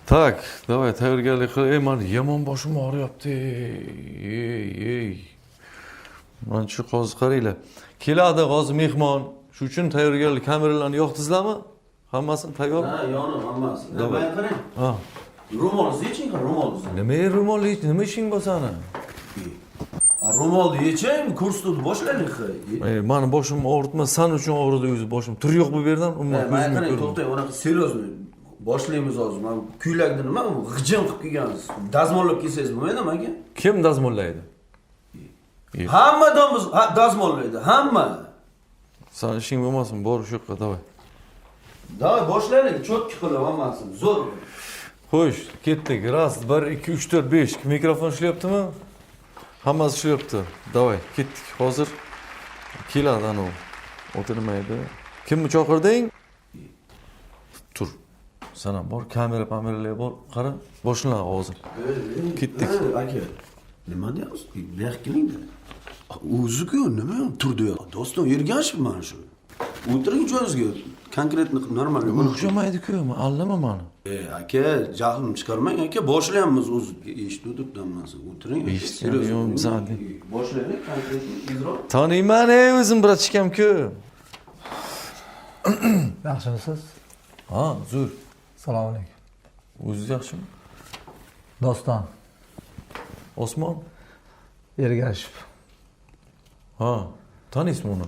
Так, давай tayyorgarlik qil. Ey, mani yomon boshim og'riyapti. Ey, ey. Mana shu hozir qaranglar. Keladi hozir mehmon. Shu uchun tayyorgarlik kameralarni yoqdingizlarmi? Hammasini tayyormi? Ha, yonib hammasi. Давай. Mana qarang. Ha. Ro'molingizni yeching, ro'molingizni. Nima ro'mol, nima ishing bor sani? A, ro'molni yeching, ko'rsatuvni boshlaylik. Ey, mani boshim og'ritma, san uchun og'ridi o'zi boshim. Tur yo'q bu yerdan, umuman Mana ko'zimga qarang, ko'rinmaydi. To'xtang, unaqa серьезный. Boshlaymiz hozir. Mana kuylakni nima bu g'ijim qilib kelgansiz. Dazmollab kelsangiz bo'lmaydimi, aka? Kim dazmollaydi? Hamma damiz dazmollaydi, hamma. San ishing bo'lmasin, bor shu yoqqa, давай. Давай boshlaylik, чётко qilib hammasini. Zo'r. Xo'sh, ketdik. Раз, bir, ikki, uch, to'rt, besh. Mikrofon ishlayaptimi? Hammasi ishlayapti. Давай, ketdik. Hozir keladi anavi. Oti nima edi? Kimni chaqirding? Tur. San ham bor, kamera pameralar bor. Qara, boshlanadi hozir. Ketdik. Aka, nima deyapsiz? Bu yoqqa keling. O'zi-ku nima tur deyapti. Doston Ergashev mana shu. O'tiring joyingizga. Конкретно normal. O'xshamaydi-ku, allama mani. E, aka, jahlim chiqarmang, aka, boshlayapmiz o'zi. Eshitib o'tiribdi hammasi. O'tiring. Eshitgan yo'q, bizani. Boshlaylik конкретно, tezroq. Taniyman ey o'zim братишка m-ku. Yaxshimisiz? Ha, zo'r. Assalomu alaykum. O'zingiz yaxshimi? Doston. Osmon? Ergashev. Ha, taniysizmi uni?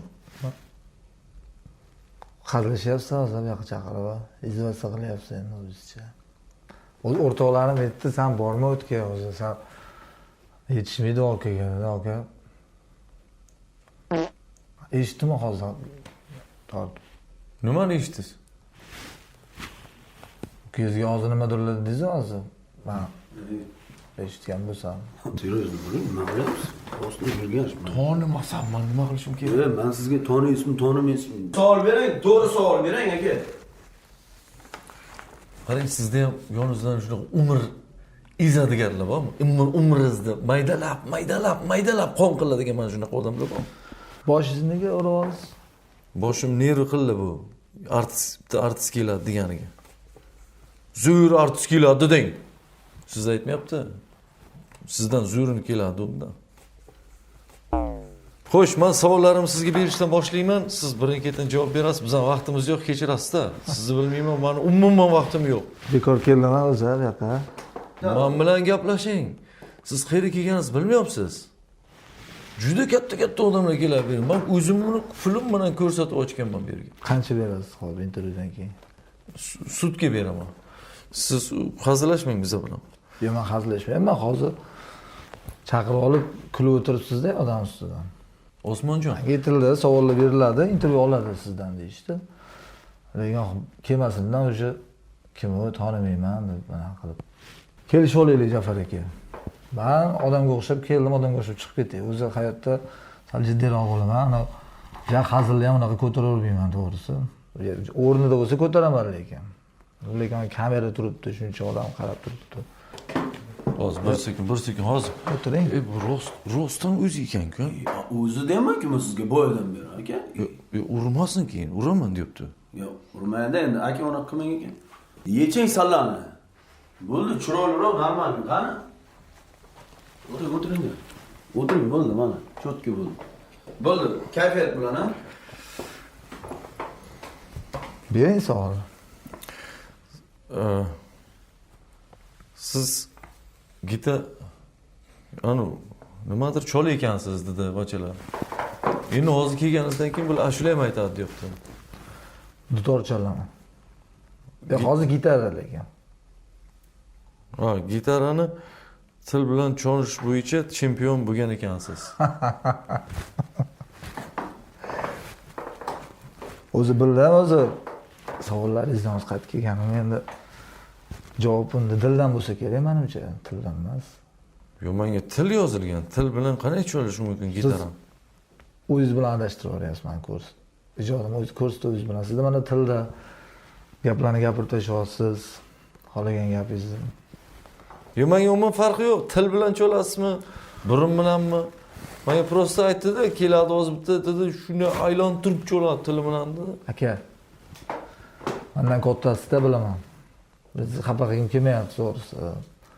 Hazillashyapsiz hozir, bu yoqqa chaqirib, издеваться qilyapsiz endi o'zizcha. O'zi o'rtoqlarim aytdi, san borma o'tga o'zi, san yetishmaydi okaga, dedi aka. Eshitdimi hozir? Tortib. Nimani eshitdingiz? Ukangizga hozir nimadirlar dedingiz hozir. Man eshitgan bo'lsam. Серьезно bo'ling, nima qilyapsiz? Doston Ergashev. Tonimasam man nima qilishim kerak? E, man sizga toniysizmi, tonimaysizmi? Savol bering, to'g'ri savol bering, aka. Qarang, sizda ham yoningizdan shunaqa umr ezadiganlar bormi? Umr umringizni maydalab, maydalab, maydalab qon qiladigan mana shunaqa odamlar bormi? Boshingizni nega urib olasiz? Boshim nervi qildi bu. Artist, bitta artist keladi deganiga. Zo'r artist keladi deding. Siz aytmayapti. Sizdan zo'rini keladi undan. Xo'sh, men savollarimni sizga berishdan boshlayman. Siz birin-ketin javob berasiz. Bizning vaqtimiz yo'q, kechirasiz-da. Sizni bilmayman, mani umuman vaqtim yo'q. Bekor keldim o'zi bu yoqqa. Men bilan gaplashing. Siz qayerga kelganingizni bilmayapsiz. Juda katta-katta odamlar keladi bu yerga. Men o'zimni pulim bilan ko'rsatib ochganman bu yerga. Qancha berasiz hozir intervyudan keyin? Sudga beraman. Siz hazillashmang biza bilan. Yo'q, men hazillashmayman. Hozir chaqirib olib kulib o'tiribsiz-da odam ustidan. Osmonjon. Aytildi, savollar beriladi, intervyu oladi sizdan deyishdi. Lekin kelmasindan o'sha kim u tanimayman deb mana qilib. Kelishib olaylik, Jafar aka. Man odamga o'xshab keldim, odamga o'xshab chiqib ketay. O'zi hayotda sal jiddiyroq bo'laman. Ana ja hazilni ham unaqa ko'taravermayman to'g'risi. O'rnida bo'lsa ko'taraman lekin. Lekin kamera turibdi, shuncha odam qarab turibdi. Hozir bir sekund, bir sekund hozir. O'tiring. E, bu rost, rostdan o'zi ekan-ku. O'zi deyapman-ku men sizga boyadan beri, aka. E, urmasin keyin, uraman deyapti. Yo'q, urmaydi endi, aka, unaqa qilmang ekan. Yeching sallani. Bo'ldi, chiroyliroq, normal, qani? O'tiring, o'tiring. O'tiring, bo'ldi, mana, чётко bo'ldi. Bo'ldi, kayfiyat bilan, ha? Bering savolni. Siz gita anu nimadir chol ekansiz dedi bachalar. Endi hozir kelganingizdan keyin bular ashula ham aytadi deyapti. Dutor chalaman. Yo'q, hozir gitara lekin. Ha, gitarani til bilan cholish bo'yicha chempion bo'lgan ekansiz. O'zi bildim, o'zi savollaringizdan hozir qaytib kelganim endi javob unda dildan bo'lsa kerak menimcha, tildan emas. Yo'q, menga til yozilgan. Til bilan qanday cholish mumkin gitarani? O'zingiz bilan adashtirib yuboryapsiz mani ko'rs. Ijodim o'zingiz ko'rsatib o'zingiz bilan. Sizda mana tilda gaplarni gapirib tashlayapsiz, xohlagan gapingizni. Yo'q, menga umuman farqi yo'q. Til bilan cholasizmi, burun bilanmi? Menga просто aytdi-da, keladi hozir bitta dedi, shuni aylantirib choladi tili bilan dedi. Aka, mendan kattasida bilaman. Bizni xafa qilgim kelmayapti to'g'risi.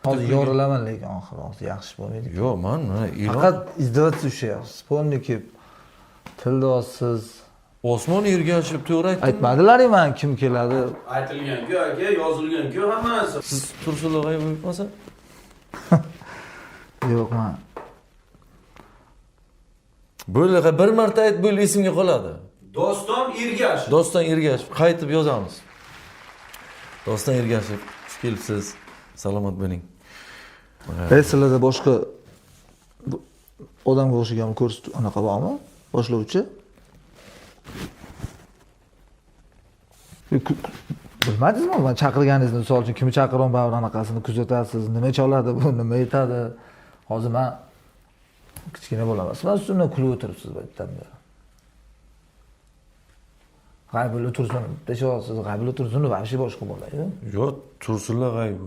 Hozir yorilaman lekin oxiri hozir yaxshi bo'lmaydi. Yo'q, man mana e'lon Faqat издеваться ushlayapsiz. Полный kelib tilda olsiz. Osmon Ergashev to'g'ri aytdimi? Aytmadilaring man kim keladi. Aytilgan-ku aka, yozilgan-ku hamma narsa. Siz Tursunlar g'ayib bo'lmasa? Yo'q, man. Bo'ldi, bir marta ayt, bo'ldi, esimga qoladi. Doston Ergashev. Doston Ergashev qaytib yozamiz. Doston Ergashev, xush kelibsiz. Salomat bo'ling. Sizlarda boshqa odamga o'xshagan ko'rsatuv anaqa bormi? Boshlovchi? Bilmadingizmi? Man chaqirganingizni, misol uchun kimni chaqiryapman, baribir anaqasini kuzatasiz, nima choladi bu, nima aytadi. Hozir man kichkina bola emasman, ustimdan kulib o'tiribsiz bu yerdan beri. G'aybulla Tursunov deyapsiz, G'aybulla Tursunov вообще boshqa bola-yu. Yo'q, Tursunlar g'ayib.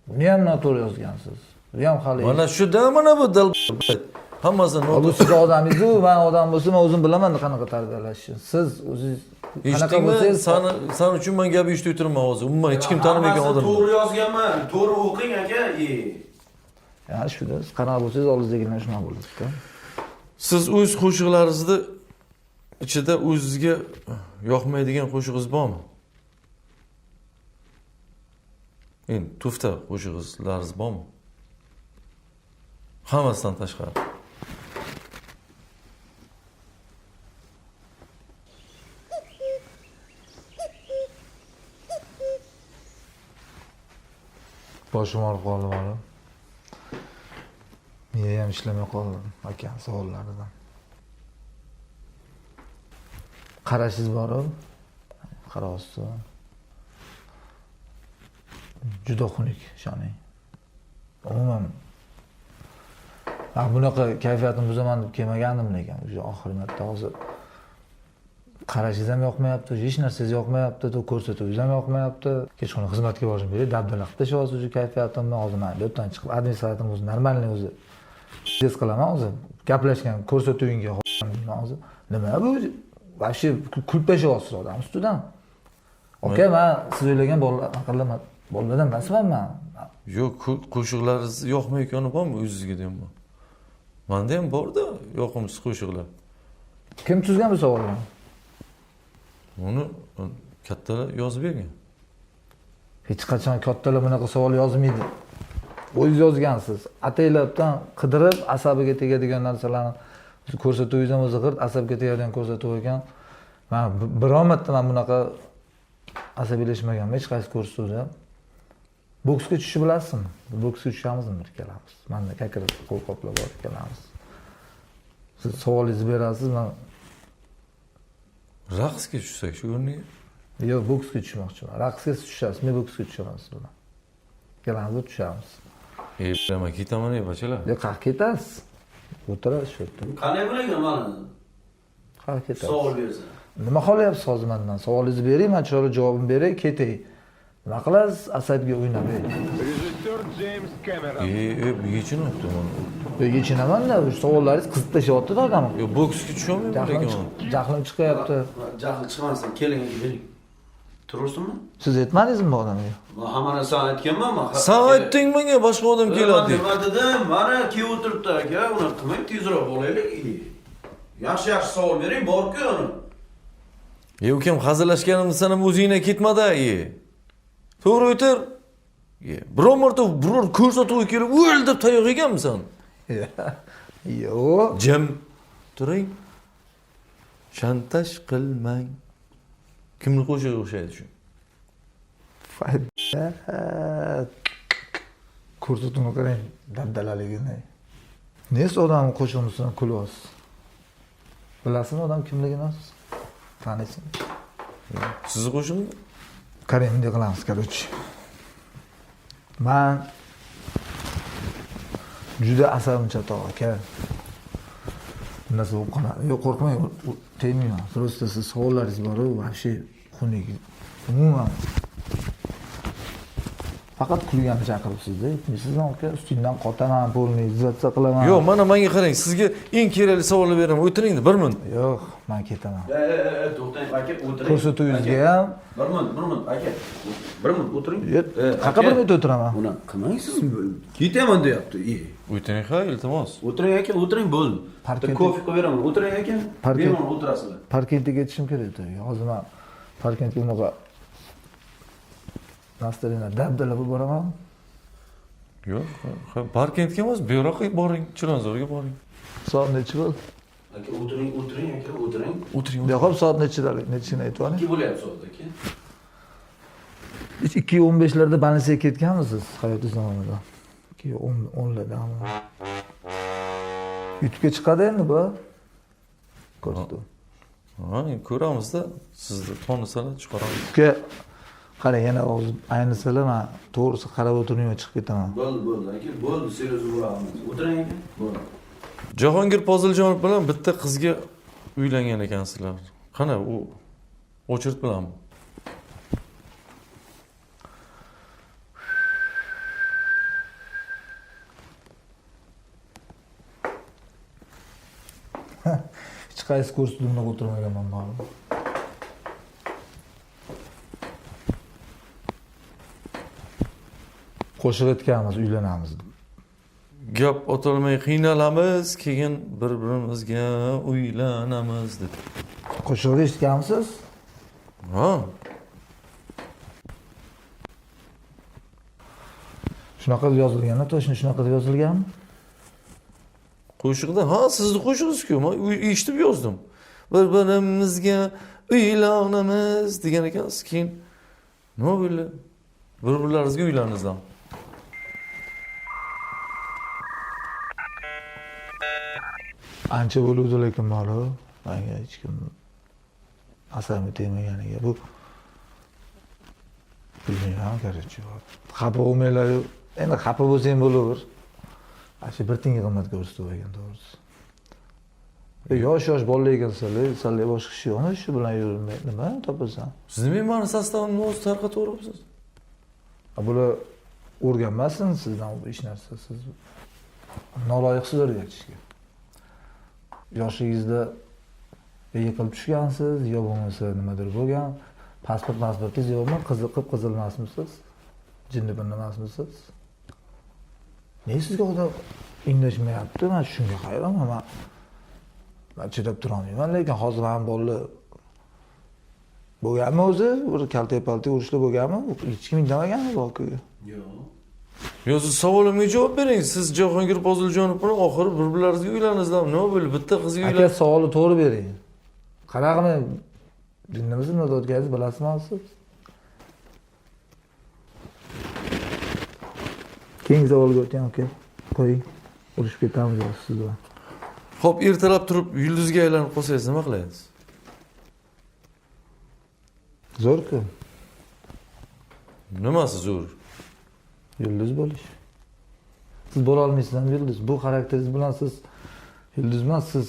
Buni ham noto'g'ri yozgansiz. Bu ham hali. Mana shu da mana bu dal hammasi Bu sizni odamingiz-u, man odam bo'lsam, men o'zim bilaman qanaqa tarbiyalashni. Siz o'zingiz qanaqa bo'lsangiz, Eshitdingmi? San uchun man gap eshitib o'tiribman hozir. Umuman hech kim tanimagan Hammasini odam. to'g'ri yozganman. To'g'ri o'qing aka. Yani shunda siz qanaqa bo'lsangiz oldingizdagilar shunaqa bo'ladi-da. Siz o'z qo'shiqlaringizni ichida o'zizga yoqmaydigan qo'shig'ingiz bormi? Endi tufta qo'shig'ingiz bormi? Hammasidan tashqari. Boshim og'rib qoldi mana. Miya ham ishlamay qoldi aka savollaridan. Qarashingiz bor-u. Qarayapsiz. Juda xunuk, ishoning. Umuman man bunaqa kayfiyatimni buzaman deb kelmagandim lekin o'sha oxirgi marta hozir qarashingiz ham yoqmayapti, hech narsangiz yoqmayapti, ko'rsatuvingiz ham yoqmayapti. Kechqurun xizmatga borishim kerak, dabdala qilib tashlayapsiz o'sha kayfiyatimni. Hozir man bu yerdan chiqib administratorni o'zi нормальный o'zi tez qilaman hozir. Gaplashgan ko'rsatuvingga deyman hozir. Nima bu? Вообще kulib tashlayapsiz odam ustidan. Aka, man siz o'ylagan bolalardan emasman man. Yo'q, qo'shiqlaringiz yoqmayotgani bormi o'zizga deyapman. Menda ham bor-da yoqimsiz qo'shiqlar. Kim tuzgan bu savolni? Uni kattalar yozib bergan. Hech qachon kattalar bunaqa savol yozmaydi. O'zingiz yozgansiz. Ataylabdan qidirib asabiga tegadigan narsalarni ko'rsatuvingiz ham o'zi g'irt asabga tegadigan ko'rsatuv ekan. Men biror marta man bunaqa asabiylashmaganman hech qaysi ko'rsatuvda. Boksga tushishni bilasizmi? Boksga tushamizmi bir ikkalamiz? Menda как раз qo'lqoplar bor ikkalamiz. Siz savolingizni berasiz, men raqsga tushsak shu o'rniga. Yo'q, boksga tushmoqchiman. Raqsga siz tushasiz, men boksga tushaman siz bilan. Ikkalamiz tushamiz. Man ketaman ey bachalar. Yo'q, qayerga ketasiz? O'tirasiz shu yerda. Qanday bo'lagan mana? Qayerga ketasiz? Savol bersa. Nima xohlayapsiz hozir mendan? Savolingizni bering, men chiroyli javobimni beray, ketay. Nima qilasiz? Asabga o'ynab. Rejissyor Jeyms Kemeron. Yechinyapti mana. Yo'q, yechinaman-da, o'sha savollaringiz qizib tashlayapti-da odamni. Yo'q, boksga tusholmayman Jahlim lekin. Jahlim chiqyapti. Jahl chiqmasin, keling aka, bering. Turursinmi? Siz aytmadingizmi bu odamga? Man hamma narsani aytganman man. San aytding menga boshqa odam keladi deb. Nima dedim? Mana kelib o'tiribdi aka, uni qilmang, tezroq bo'laylik. Yaxshi yaxshi savol bering, bor-ku uni. E ukam hazillashganimiz san ham o'zingdan ketmadi e. To'g'ri o'tir. E, biror marta biror ko'rsatuvga kelib o'l deb tayoq yeganmisan? Yo'q. Jim turing. Shantaj qilmang. Kimni qo'shig'iga o'xshaydi shu? Ko'rsatuvni qarang, dabdalaligini. Nesi odamni qo'shig'ini ustidan kulyapsiz? Bilasizmi odam kimligini siz? Taniysizmi? Sizni qo'shig'ingiz? Qarang, bunday qilamiz, короче. Man juda asabim chatoq aka. Narsa bo'lib qoladi. Yo'q, qo'rqmang, tegmayman. Просто siz savollaringiz bor-u, вообще xunuk. Umuman Faqat kulgani chaqiribsiz-da, aytmaysizmi aka, ustingdan qotaman, полный izzatsiya qilaman. Yo'q, mana menga qarang, sizga eng kerakli savolni beraman. O'tiring, bir minut. Yo'q, men ketaman. E, e, e, to'xtang aka, o'tiring. Ko'rsatuvingizga ham Bir minut, bir minut aka. Bir minut o'tiring. Qayerqa bir minut o'tiraman? Uni qilmang siz. Ketaman deyapti. E. O'tiring, ha, iltimos. O'tiring aka, o'tiring bo'ldi. Parkent- Kofe qilib beraman. O'tiring aka. Parkent- Bemalol o'tirasizlar. Parkentga ketishim kerak edi. Hozir men Parkentga unaqa настроение dabdala bo'lib boraman. Yo'q, ha, Parkentga emas, bu yoqqa boring, Chilonzorga boring. Soat nechi bo'ldi? Aka, o'tiring, o'tiring aka, o'tiring. O'tiring. Yo'q, soat nechidalik? Nechini aytib yuboring. 2 bo'lyapti soat aka. 2:15larda больницаga ketganmisiz hayotingiz davomida? 2:10lardami? YouTube'ga chiqadi endi bu. Ko'rsatuv. Ha, ko'ramizda, sizni tonisalar chiqaramiz. Uka, qarang, yana hozir aynisalar, man to'g'risi qarab o'tirmayman, chiqib ketaman. Bo'ldi, bo'ldi aka, bo'ldi, серьёзно bo'lamiz. O'tiring aka. Bo'ldi. Jahongir Poziljonov bilan bitta qizga uylangan ekansizlar. Qani u очередь bilanmi? Hech qaysi ko'rsatuvda bunaqa o'tirmaganman ma'lum. Qo'shiq aytganmiz, uylanamiz deb. Gap otolmay qiynalamiz, keyin bir-birimizga uylanamiz deb. Qo'shiqni eshitganmisiz? Ha, Shunaqa deb yozilganmi? Точно shunaqa deb yozilganmi? Qo'shiqda, ha, sizni qo'shig'ingiz-ku, men eshitib yozdim. Bir-birimizga uylanamiz degan ekansiz, keyin nima bo'ldi? Bir-birlaringizga uylaningizlar. Ancha bo'luvdi lekin ma'lum. Menga hech kim asabi tegmaganiga bu bilmayman, короче. Xafa bo'lmanglar. Endi xafa bo'lsang bo'laver. Ana shu bir tiyinga qimmat ko'rsatuv ekan to'g'risi. Yosh-yosh bolalar ekansizlar, sizlar boshqa ish yo'qmi? Shu bilan yurmay nima topasan? Siz nima mani составimni o'zi tarqataveryapsiz? Bular o'rganmasin sizdan bu hech narsa. Siz noloyiqsiz o'rgatishga. Yoshligingizda yiqilib tushgansiz, yo bo'lmasa nimadir bo'lgan. Pasport, pasportingiz yo'qmi? Qizil, qip-qizil emasmisiz? Jinni bir emasmisiz? Nega sizga odam indashmayapti? Men shunga hayronman. Men chidab tura olmayman, lekin hozir ham bolalar bo'lganmi o'zi? Bir kaltak-paltak urushlar bo'lganmi? Hech kim indamaganmi voqea? Yo'q. Yo, siz savolimga javob bering. Siz Jahongir Poziljonov bilan oxiri bir-birlaringizga uylanasizlar. Nima bo'ldi? Bitta qizga Aka, uylan. savolni to'g'ri bering. Qanaqa qilib jinnimizni nima deyotganingizni bilasizmi siz? Keyingi savolga o'ting, aka. Qo'ying. Urushib ketamiz hozir siz bilan. Xo'p, ertalab turib yulduzga aylanib qolsangiz nima qilasiz? Zo'r-ku. Nimasi zo'r? Yulduz bo'lish. Siz bo'la olmaysiz ham yulduz. Bu xarakteringiz bilan siz yulduz emas, siz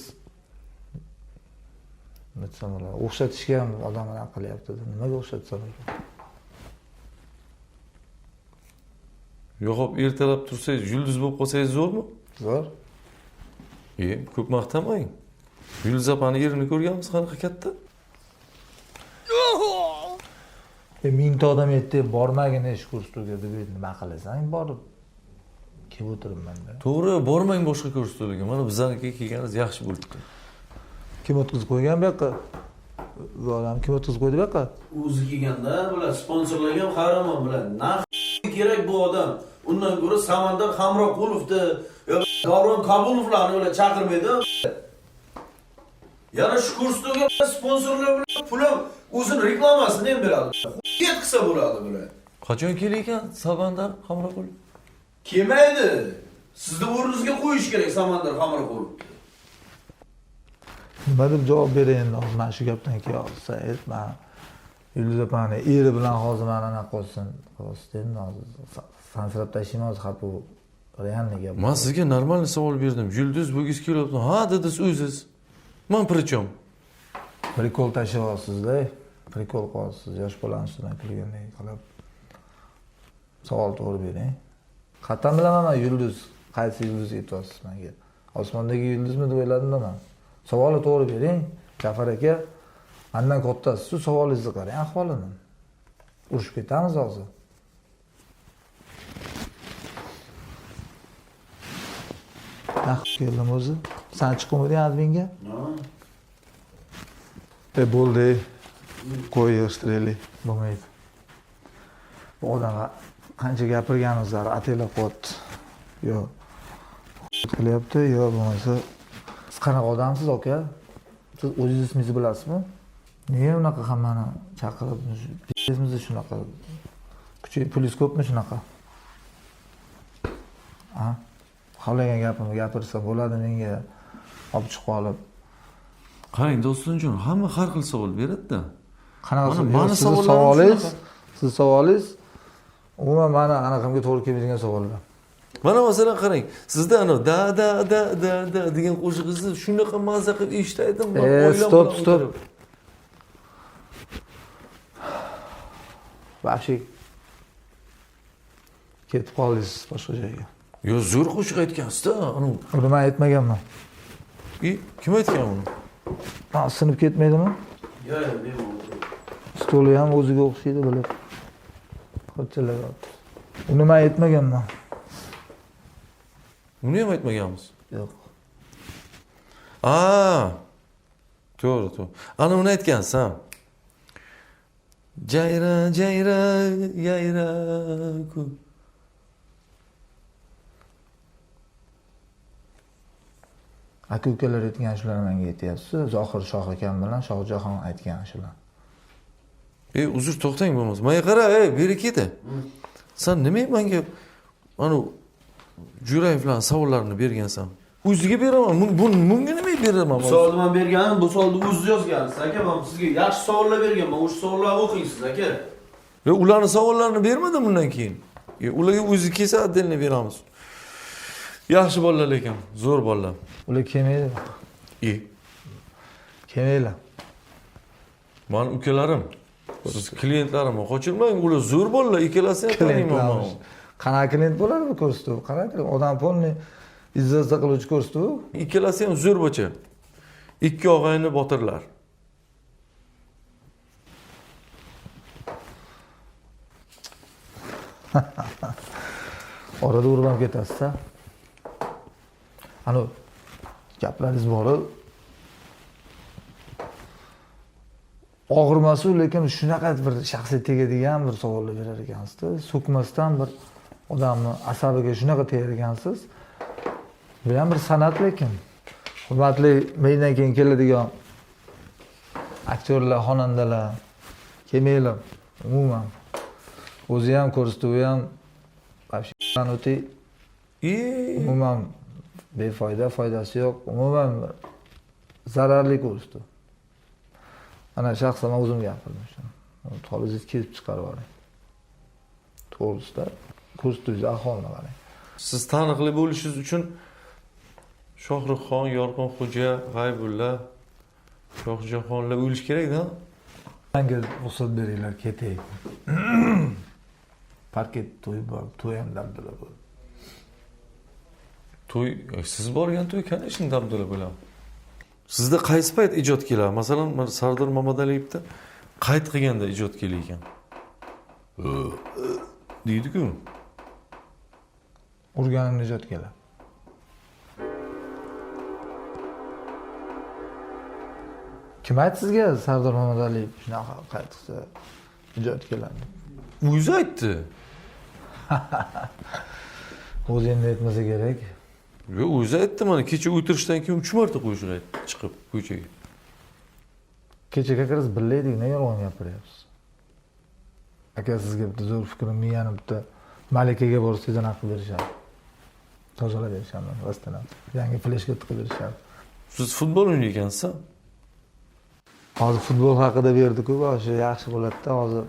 nima desam bo'ladi? O'xshatishga ham odam anaqa qilyapti. Nimaga o'xshatsam ekan? Yo'q, xo'p, ertalab tursangiz yulduz bo'lib qolsangiz zo'rmi? Zo'r. Ko'p maqtamang. Yulduz opani erini ko'rganmiz, qanaqa katta? Mingta odam aytdi, bormagin ish ko'rsatuvga deb, nima qilasan? Borib kelib o'tiribman-da. To'g'ri, bormang boshqa ko'rsatuvlarga. Mana bizlarnikiga kelganingiz yaxshi bo'libdi. Kim o'tkazib qo'ygan bu yoqqa? Bu odam kim o'tkazib qo'ydi bu yoqqa? O'zi kelganda bular sponsorlarga ham hayronman bular. Narx kerak bu odam. Undan ko'ra Samandar Hamroqulovni, yo Davron Kabulovlarni ular chaqirmaydi. Yana shu ko'rsatuvga sponsorlar bilan pul ham o'zini reklamasini ham beradi. Xuddi qilsa bo'ladi bular. Qachon kelar ekan Samandar Hamroqulov? Kelmaydi. Sizni o'rningizga qo'yish kerak Samandar Hamroqulovni. Nima deb javob beray endi hozir mana shu gapdan keyin hozir ayt, man Yulduz opani eri bilan hozir mani anaqa qilsin, qilsin endi hozir sansirab tashlayman hozir xafa bo'lib. Реальный gap. Men sizga normal savol berdim. Yulduz bo'lgisi kelyapti. Ha, dedingiz o'ziz. Men при чём? Прикол tashlayapsiz-da. Прикол qilyapsiz, yosh bolani ustidan kulgandek qilib. Savol to'g'ri bering. Qayerdan bilaman man yulduz, qaysi yulduz aytyapsiz menga? Osmondagi yulduzmi deb o'yladim man. Savolni to'g'ri bering, Jafar aka. Mendan kattasiz, shu savolingizni qarang ahvolini. Urushib ketamiz hozir. Naq keldim o'zi. San chiqmading adminga? Bo'ldi. Qo'y yig'ishtiraylik. Bo'lmaydi. Bu odam qancha gapirganimiz ataylab qo'yapti. Yo qilyapti, yo bo'lmasa siz qanaqa odamsiz aka? Siz o'zingiz ismingizni bilasizmi? Nega unaqa hammani chaqirib, bizimizda shunaqa kuchi pulingiz ko'pmi shunaqa? Ha? Xohlagan gapimni gapirsa bo'ladi menga olib chiqib olib. Qarang Dostonjon, hamma har xil savol beradi-da. Qanaqa Mani sizni savollarim savolingiz, shunaqa. sizni savolingiz umuman mani anaqamga to'g'ri kelmaydigan savollar. Mana masalan qarang, sizda ana da da da da da degan qo'shig'ingizni shunaqa mazza qilib eshitaydim. Stop, stop. Вообще ketib qoldingiz boshqa joyga. Yo, zo'r qo'shiq aytgansiz-da, anu. Uni men aytmaganman. Kim aytgan uni? Ha, sinib ketmaydimi? Yo'q, yo'q, bemalol o'tiring. Stoli ham o'ziga o'xshaydi bilib. Xo'jalar. Uni men aytmaganman. Uni ham aytmaganmiz. Yo'q. A, to'g'ri, to'g'ri. Ana uni aytgansiz, ha. Jayra, jayra, yayra ku. Aka ukalar aytgan shularni menga aytyapsiz. Zohir Shoh akam bilan Shohjahon aytgan shular. Uzr, to'xtang bo'lmasa. Menga qara, ey, beri ket. Sen nima menga ana Jo'rayevlarning savollarini bergansan? O'ziga beraman. Bunga nima beraman? Bu savolni men berganim, bu savolni o'zingiz yozgansiz aka. Men sizga yaxshi savollar berganman. O'sha savollarni o'qing siz aka. Yo'q, ularning savollarini bermadim bundan keyin. Ularga o'zi kelsa отдельно beramiz. Yaxshi bolalar lekin, zo'r bolalar. Ular kelmaydi. Kelmanglar. Mani ukalarim, siz klientlarimni qochirmang, ular zo'r bolalar, ikkalasini ham taniyman man. Qanaqa klient bo'ladi bu ko'rsatuv? Qanaqa klient? Odam polni izzatda qiluvchi ko'rsatuv. Ikkalasi ham zo'r bocha. Ikki og'ayni botirlar. Orada urib ham ketasiz-a. Ano gaplaringiz bor. Og'irmasu, lekin shunaqa bir shaxsga tegadigan bir savollar berar ekansizda. So'kmasdan bir odamni asabiga shunaqa tegar ekansiz. Bu ham bir san'at lekin. Hurmatli mendan keyin keladigan aktyorlar, xonandalar kelmanglar umuman. O'zi ham ko'rsatuvi ham вообще o'tay. Umuman befoyda, foydasi yo'q. Umuman zararli ko'rsatuv. Ana shaxsan men o'zim gapirdim shuni. Xohlasangiz kesib chiqarib yuboring. To'g'risida ko'rsatuvingiz ahvolini qarang. Siz taniqli bo'lishingiz uchun Shohruxxon, Yorqinxo'ja, G'aybulla, Shohjahonlar o'lish kerak-da. Menga ruxsat beringlar, ketay. Parket to'y bor, to'y ham dabdala bo'ldi. To'y, siz borgan to'y, конечно, dabdala bo'ladi. Sizda qaysi payt ijod keladi? Masalan, mana Sardor Mamadaliyevda qayt qilganda ijod kelar ekan. Deydi-ku. Urganimda ijod keladi. Kim aytdi sizga Sardor Mamadaliyev shunaqa qayt qilsa ijod keladi? O'zi aytdi. O'zi endi aytmasa kerak. Yo'q, o'zi aytdi mana kecha o'tirishdan keyin 3 marta qo'shiq aytdi chiqib ko'chaga. Kecha как раз birga edik, nega yolg'on gapiryapsiz? Aka, sizga bitta zo'r fikrim, miyani bitta malikaga borsangiz anaqa qilib berishadi. Tozalab berishadi, rostdan. Yangi fleshka tiqib berishadi. Siz futbol o'ynaykansiz? Hozir futbol haqida berdi-ku, o'sha yaxshi bo'ladi-da, hozir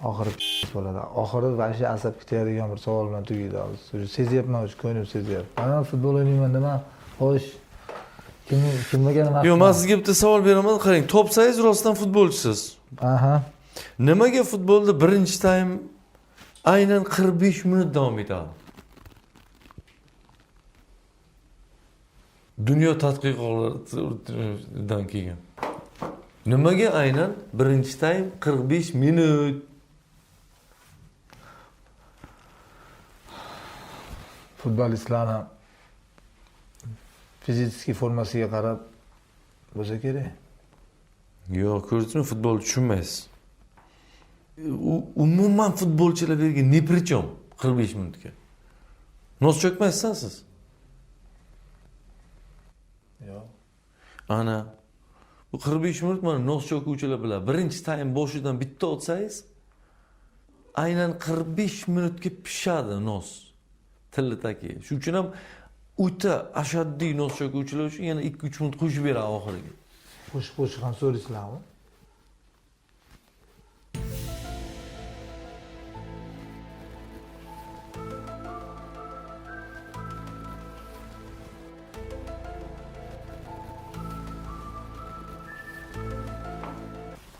oxiri bo'ladi. Oxiri vahshiy asab ketadigan bir savol bilan tugaydi hozir. Sezyapman, o'sha ko'nglim sezyapti. Mana futbol o'ynayman nima? Xo'sh. Kimga nima? Yo'q, men sizga bitta savol beraman. Qarang, topsangiz rostdan futbolchisiz. Aha. Nimaga futbolda birinchi taym Aynan 45 minut davom etadi. Dunyo tadqiqotlaridan keyin. Nimaga aynan birinchi taym 45 minut? Futbolistlarni fizический formasiga qarab bo'lsa kerak. Yo'q, ko'rdingizmi, futbol tushunmaysiz. U umuman futbolchilar bu yerga ни при чем 45 minutga. Nos cho'kmaysiz siz. Yo'q. Ana bu 45 minut mana nos cho'kuvchilar biladi. Birinchi taym boshidan bitta otsangiz aynan 45 minutga pishadi nos. Tilni taki. Shuning uchun ham o'ta ashaddiy nos cho'kuvchilar uchun yana 2-3 minut qo'shib beradi oxiriga. Qo'shiq qo'shiq ham so'raysizlarmi?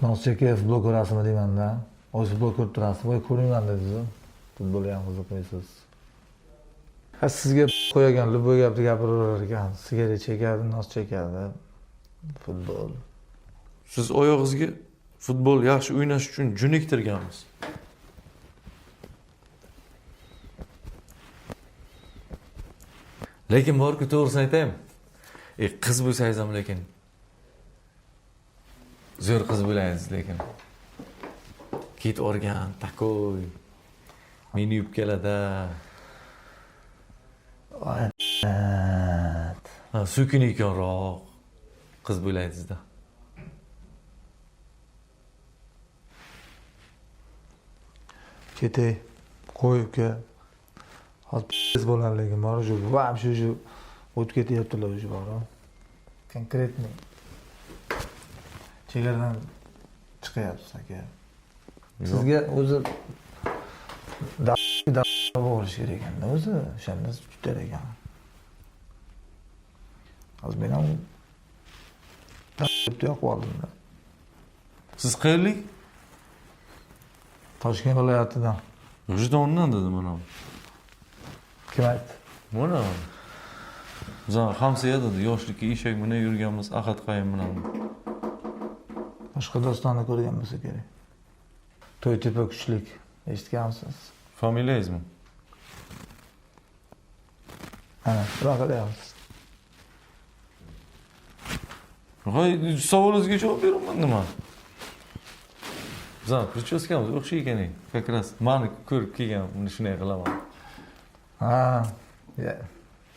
Nos chekib futbol ko'rasizmi deymanda. O'zi futbol ko'rib turasiz, voy ko'rmayman dedingiz. Futbolga ham qiziqmaysiz. Ha, sizga qo'yagan любой gapni gapiraverar ekan. Sigaret chekadi, nos chekadi. Futbol. Siz oyog'ingizga futbol yaxshi o'ynash uchun juniktirganmiz. Lekin borku, to'g'risini aytaymi? Qiz bo'lsangiz ham lekin zo'r qiz bo'laysiz lekin. Ketib organ, takoy. Meni yubkalada. Voy, Ha, so'kin ekanroq qiz bo'laysizda. Ketay, qo'y uka. Hozir bo'ladi lekin bor shu, вообще shu o'tib ketyaptilar shu bor. Конкретный chegaradan chiqyapsiz aka. Sizga o'zi da bo'lish kerak ekanda o'zi, o'shanda tutar ekan. Hozir men ham deb yoqib oldimda. Siz qayerlik? Toshkent viloyatidan. Vijdondan dedim mana. Kim aytdi? Mana. Bizlar hamsoya dedi, yoshlikka eshak minib yurganmiz Ahad qayim bilan. Boshqa dostonni ko'rgan bo'lsa kerak. To'ytepa kuchlik, eshitganmisiz? Familiyangizmi? Ana, nima qilyapsiz? Voy, savolingizga javob beraman nima? Bizlar прическа miz o'xshaydi ekan, как раз mani ko'rib kelgan, buni shunday qilaman. Ha, ya,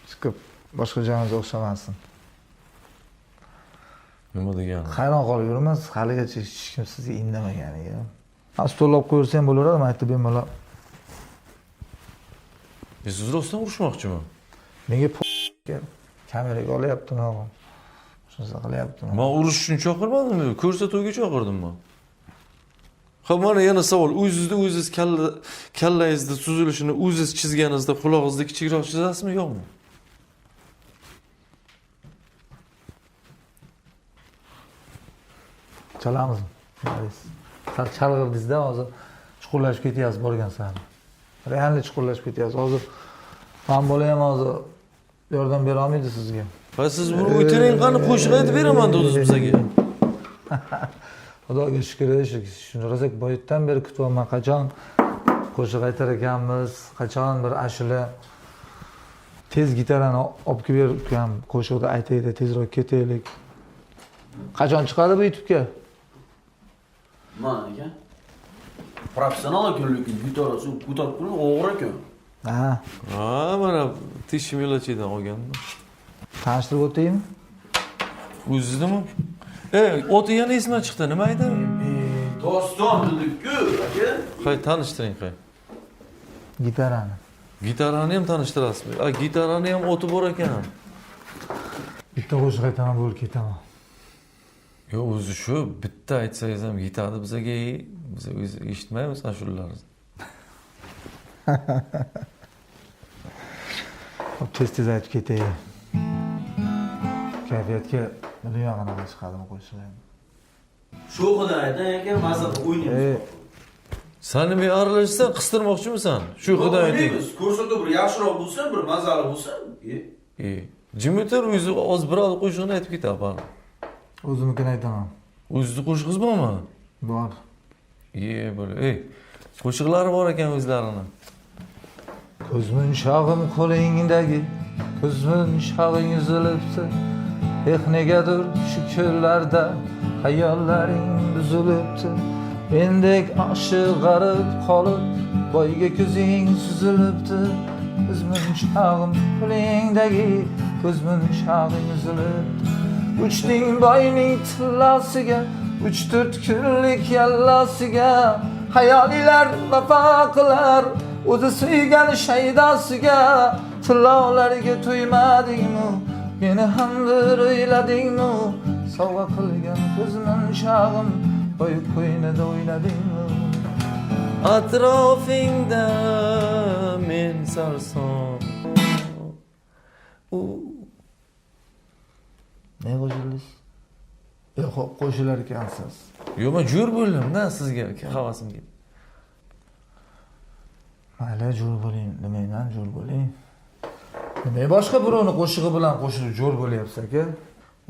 chiqib boshqa joyimizga o'xshamasin. Nima degani? Hayron qolib yuribman, haligacha hech kim sizga indamaganiga. Ha, stol olib qo'ysa ham bo'laveradi, men aytib bemalol. Siz rostdan urushmoqchimi? Menga kameraga olyaptimi? Shunisi qilyaptimi? Men urush uchun chaqirmadimmi? Ko'rsatuvga chaqirdim men. Ha, mana yana savol. O'zingizda o'zingiz kallangizni tuzilishini o'zingiz chizganingizda qulog'ingizni kichikroq chizasizmi, yo'qmi? Chalamizmi? Sal chalg'irdingizda hozir chuqurlashib ketyapsiz borgan sari. Realni chuqurlashib ketyapsiz. Hozir men bola ham hozir yordam bera olmaydi sizga. Ha, siz buni o'tiring, qani qo'shiq aytib beraman dedingiz bizga. Xudoga shukr, shuni rosa boyatdan beri kutyapman, qachon qo'shiq aytar ekanmiz, qachon bir ashula tez gitarani olib kelib berib qo'shiqni aytaylik, tezroq ketaylik. Qachon chiqadi bu YouTube'ga? Mana aka. Professional ekan, lekin gitarasi ko'tarib qo'yib o'g'ri ekan. Ha. Ha, mana tish milachidan olganmi? Tanishtirib o'taymi? O'ziznimi? Oti yana esimdan chiqdi. Nima edi? Doston dedik-ku, aka. Hay, tanishtiring, hay. Gitarani. Gitarani ham tanishtirasizmi? A, gitarani ham oti bor ekan. Bitta qo'shiq aytaman, bo'lib ketaman. Yo'q, o'zi shu bitta aytsangiz ham yetadi bizaga, biz o'zi eshitmaymiz ashulalarni. Hop, tez-tez aytib ketay. Kayfiyatga dunyo qanaqa chiqadimi qo'shiq endi. Sho'xidan ayting aka, maza qilib o'ynaymiz. San nimaga aralashsan, qistirmoqchimisan? Shu xudo ayting. O'ynaymiz. Ko'rsatuv bir yaxshiroq bo'lsin, bir mazali bo'lsin. Jim o'tir, o'zi oz biror qo'shig'ini aytib ketadi baribir. O'zimnikini aytaman. O'zizni qo'shig'ingiz bormi? Bor. Bo'l. Ey, qo'shiqlari bor ekan o'zlarini. Ko'zmunchog'im qo'lingdagi, ko'zmunchog'ing uzilibdi. Eh, negadir shu kunlarda hayollaring buzilibdi. Mendek oshiq g'arib qolib, boyga ko'zing suzilibdi. Ko'zmunchog'im qo'lingdagi, ko'zmunchog'ing uzilibdi. Uchding boyning tillasiga, 3-4 kunlik yallasiga, hayolilar vafo qilar o'zi suygan shaydosiga. Tillolarga to'ymadingmi, meni ham bir o'yladingmi? Sovg'a qilgan ko'zmunchog'im boy qo'ynida o'ynadingmi? Atrofingda men sarson. U Ne qo'shildingiz? Yo'q, qo'shilar ekansiz. Yo'q, men jo'r bo'ldim-da sizga, havasim keldi. Mayli, jo'r bo'ling, demayman, jo'r bo'ling. Nima boshqa birovni qo'shig'i bilan qo'shilib jo'r bo'lyapsiz aka?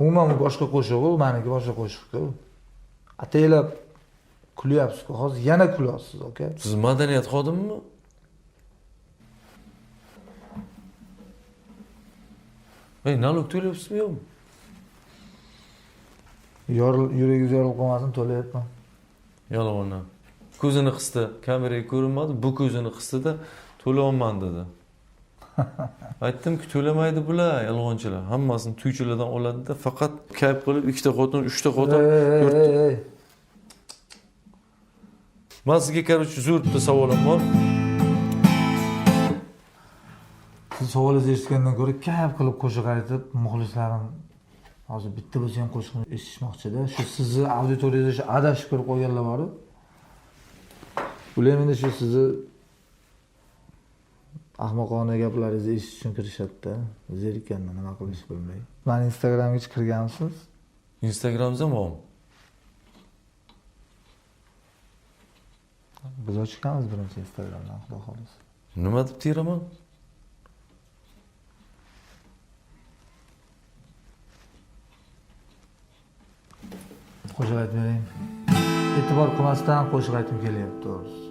Umuman u boshqa qo'shiq, u meniki boshqa qo'shiq-ku. Ataylab kulyapsiz-ku, hozir yana kulyapsiz aka. Siz madaniyat xodimimi? Ey, nalog to'layapsizmi yo'qmi? Yuragingiz yorilib qolmasin, to'layapman. Yolg'ondan. Ko'zini qisdi, kameraga ko'rinmadi, bu ko'zini qisdi-da, to'layapman dedi. Aytdimki, to'lamaydi bular, yolg'onchilar. Hammasini tuychilardan oladi-da, faqat kayf qilib 2 ta xotin, 3 ta xotin, 4 ta. Ey. Men sizga, короче, zo'r bitta savolim bor. Siz savolingizni eshitgandan ko'ra kayf qilib qo'shiq aytib, muxlislarim hozir bitta bo'lsa ham qo'shiqni eshitishmoqchida. Shu sizni auditoriyada shu adashib ko'rib qolganlar bor-ku. Ular endi shu sizni ahmoqona gaplaringizni eshitish uchun kirishadi-da. Zerikkanman, nima qilishni bilmay. Mani Instagramga hech kirganmisiz? Instagramingizda bormi? Biz ochganmiz birinchi Instagramdan, xudo xohlasa. Nima deb teraman? Qo'shiq aytib bering. E'tibor qilmasdan qo'shiq aytib kelyapti, to'g'risi.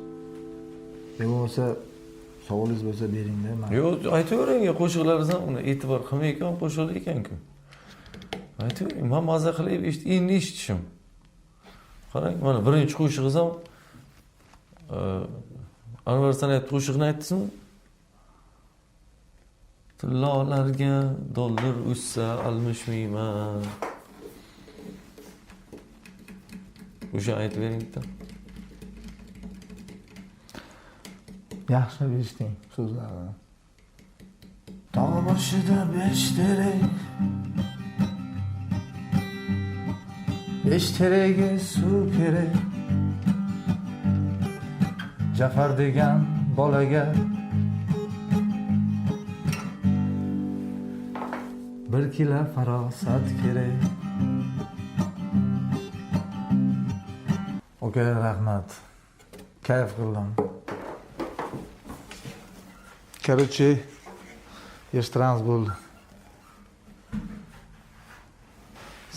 Yo bo'lmasa savolingiz bo'lsa beringda, men. Yo'q, aytavering, qo'shiqlaringiz ham uni e'tibor qilmay ekan, qo'shiqlar ekan-ku. Aytavering, men maza qilib endi eshitishim. Qarang, mana birinchi qo'shig'ingiz ham Anvar Sanayevning qo'shig'ini aytdingizmi? Tillolarga dollar o'ssa almishmayman. O'sha aytib bering bitta. Yaxshi eshiting so'zlarini. Tog' boshida 5 terek, 5 teragi suv kerak. Jafar degan bolaga 1 kilo farosat kerak. Okey, rahmat. Kayf qildim. Короче, yig'ishtiramiz bo'ldi.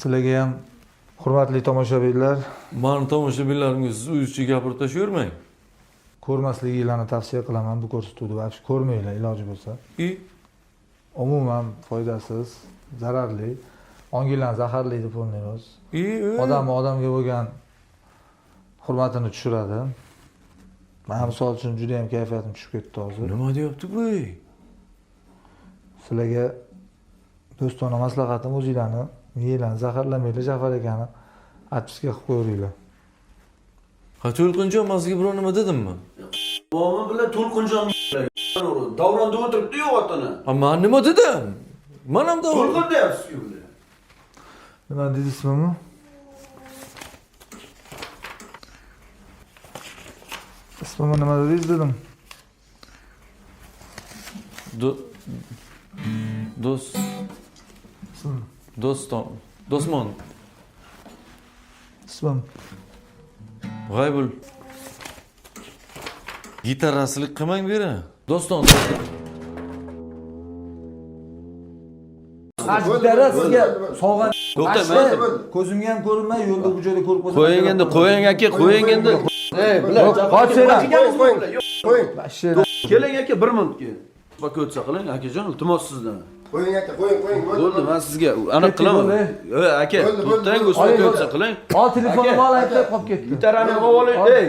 Sizlarga ham hurmatli tomoshabinlar, Mani tomoshabinlarimga siz o'zizcha gapirib tashlayvermang. Ko'rmasliginglarni tavsiya qilaman bu ko'rsatuvni. Вообще ko'rmanglar iloji bo'lsa. I? Umuman foydasiz, zararli. Onginglarni zaharlaydi polniy. I, Odam odamga bo'lgan hurmatini tushiradi. Men misol uchun juda ham kayfiyatim tushib ketdi hozir. Nima deyapti bu? Sizlarga do'stona maslahatim, o'zinglarni miyanglarni zaharlamanglar, Jafar akani отписка qilib qo'yinglar. Ha, To'lqinjon, men sizga biror nima dedimmi? Bobom bilan To'lqinjon davronda o'tiribdi-yu otini. Ha, men nima dedim? Men ham davron. To'lqin deyapsiz-ku bular. Nima dedi ismimni? Ismimni nima dedingiz dedim. Do'st. Ismim. Do'ston. Do'stmon. Ismim. G'aybul. Gitarasilik qilmang bu yerga. Doston. Gitara sizga sovg'a. To'xta, Mana ko'zimga ham ko'rinmay yo'lda bu joyda ko'rib qolsam. Qo'ying endi, qo'ying aka, qo'ying endi. Ey, bular Qochinglar. Qo'ying, qo'ying. Qo'ying. Вообще Keling aka, bir minutga. Успокоиться qiling, akajon, iltimos sizdan. Qo'ying aka, qo'ying, qo'ying. Bo'ldi, Bo'ldi, men sizga aniq qilaman. Ey aka, Bo'ldi, bo'ldi, to'xtang, bo'ldi. успокоиться qiling. Ol telefonimni ol, aytib qolib ketdi. Gitarani olib oling. Ey,